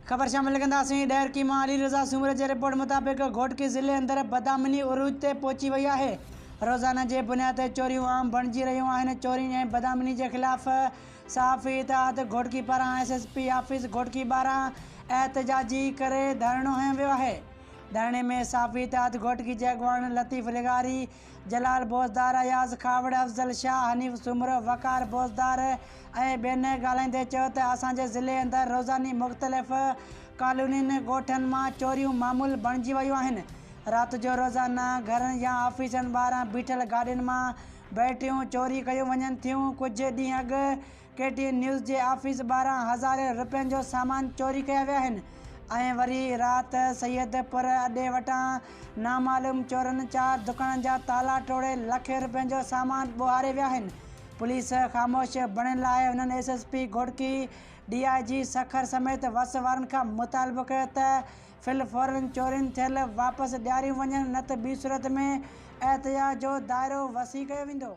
خبر شامل ڪنداسين ڏهرڪي مان علي رضا سومري جي رپورٽ مطابق گهوٽڪي ضلعي اندر بدامني عروج تي پهچي وئي آهي روزانه جي بنياد تي چوريون عام بڻجي رهيون آهن چورين ۽ بدامني جي خلاف صحافي اتحاد گهوٽڪي پاران S S P office Ghotki ٻاهران احتجاجي ڪري ڌرڻو هنيو ويو آهي ڌرڻي ۾ صحافي اتحاد گهوٽڪي جي اڳواڻن لطيف لغاري، جلال بوزدار، اياز کهاوڙ، افضل شاهه، حنيف سومرو، وقار بوزدار ۽ ٻين ڳالهائيندي چيو ته اسان جي ضلعي اندر روزاني مختلف ڪالونين، ڳوٺن مان چوريون معمول بڻجي ويون آهن، رات جو روزانه گهرن يا آفيسن ٻاهران بيٺل گاڏين مان بيٽريون چوري ڪيون وڃن ٿيون، ڪجهه ڏينهن اڳ ڪي ٽي اين نيوز جي آفيس ٻاهران هزارين رپين جو سامان چوري ڪيا ويا آهن ۽ وري رات سيد پور اڏي وٽان نامعلوم چورن چار دڪانن جا تالا ٽوڙي لکين رپين جو سامان ٻوهاري ويا آهن پوليس خاموش بڻيل آهي هنن S S P Ghotki D I G Sukkur سميت وس وارن کان مطالبو ڪيو ته في الفور چورين ٿيل واپس ڏياريون وڃن نه ته ٻي صورت ۾ احتجاج جو دائرو وسيع ڪيو ويندو.